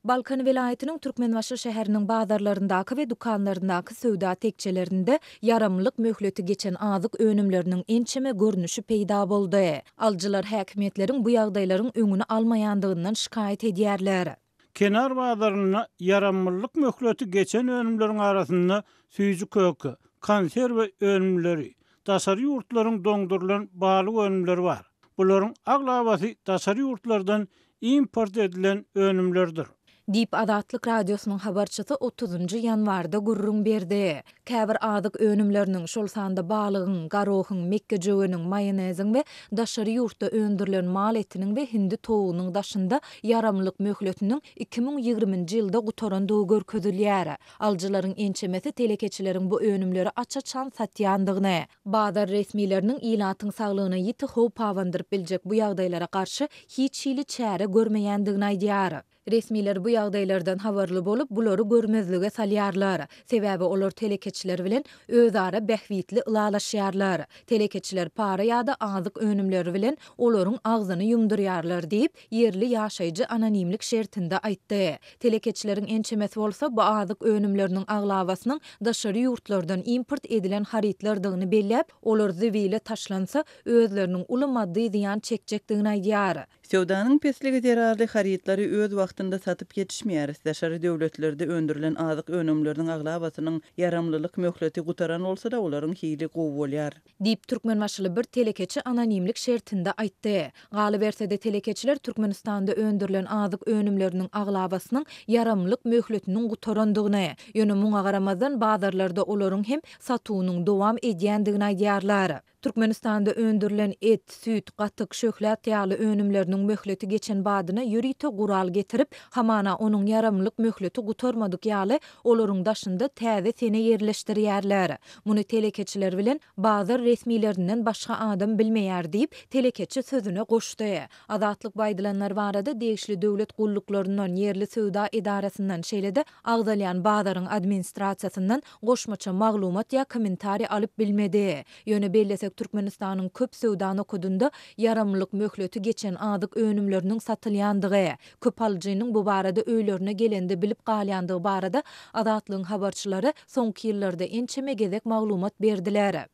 Balkan welaýatynyň Türkmenbaşy şäheriniň bazarlaryndaky we dükanlaryndaky söwda tekjelerinde ýaramlylyk möhleti geçen azyk önümleriniň ençeme görnüşi peýda boldy. Alyjylar häkimiýetleriň bu ýagdaýlaryň öňüni almaýandygyndan şikaýat edýärler. Kenar bazarynda ýaramlylyk möhleti geçen önümleriň arasynda süýji-köke, konserwa önümleri, daşary ýurtlaryň doňdurylan balyk önümleri bar. Bularyň aglabasy daşary ýurtlardan import edilen önümlerdir. Diýip, Azatlyk Radiosynyň habarçysy otuzynjy ýanwarda gürrüň berdi. Käbir azyk önümleriniň, şol sanda balygyň, garohyň, mekgejöweniň, maýoneziň we daşary ýurtda öndürilen mal etiniň we hindi towugynyň daşynda ýaramlyk möhletiniň 2020-nji ýylda gutarandygy görkezilýär. Alyjylaryň ençemesi telekeçileriň bu önümleri aç-açan satýandygyny, Bazar resmileriniň ilatyň saglygyna ýiti howp abandyryp biljek bu ýagdaýlara garşy hiç hili çäre görmeýändigini aýdýar. Resmiler bu ýagdaýlardan habarly bolup, bulary görmezlige salýarlar. Sebäbi olar telekeçiler bilen özara bähbitli ylalaşýarlar. Telekeçiler para ýa-da azyk önümleri bilen olaryň agzyny ýumdurýarlar diýip, ýerli ýaşaýjy anonimlik şertinde aýtdy. Telekeçileriň ençemesi bolsa bu azyk önümleriniň aglabasynyň daşary ýurtlardan import edilen harytlardygyny belläp, olar zibile taşlansa, özleriniň uly maddy zyýan çekjekdigini aýdýar. Söwdanyň pesligi zerarly harytlary öz wagtynda satyp ýetişmeýäris. Daşary döwletlerde öndürilen azyk önümleriniň aglabasynyň ýaramlylyk möhleti gutaran bolsa-da, olaryň hili gowy bolýar. Diýip, türkmenbaşyly bir telekeçi anonimlik şertinde aýtdy. Galyberse-de, telekeçiler Türkmenistanda öndürilen azyk önümleriniň aglabasynyň ýaramlylyk möhletiniň gutarandygyny, ýöne muňa garamazdan bazarlarda olaryň hem satuwynyň dowam edýändigini aýdýarlar. Türkmenistanda öndürilen et, süýt, gatyk, şöhlat ýaly önümleriniň möhleti geçen badyna ýörite gural getirip, hamana onuň ýaramlylyk möhleti gutarmadyk ýaly, olaryň daşynda täze sene ýerleşdirýärler. Muny telekeçiler bilen bazar resmilerinden başga adam bilmeýär diýip, telekeçi sözüne goşdy. Azatlyk bu aýdylanlar barada degişli döwlet gulluklaryndan, ýerli söwda edarasyndan, şeýle-de agzalýan bazaryň administrasiýasyndan goşmaça maglumat ýa kommentariý alyp bilmedi. Ýöne bellesek, Türkmenistanyň köp söwda nokadynda ýaramlylyk möhleti geçen azyk önümleriniň satylýandygy, köp alyjynyň bu barada öýlerine gelende bilip galýandygy barada Azatlygyň habarçylary soňky ýyllarda ençeme gezek maglumat berdiler.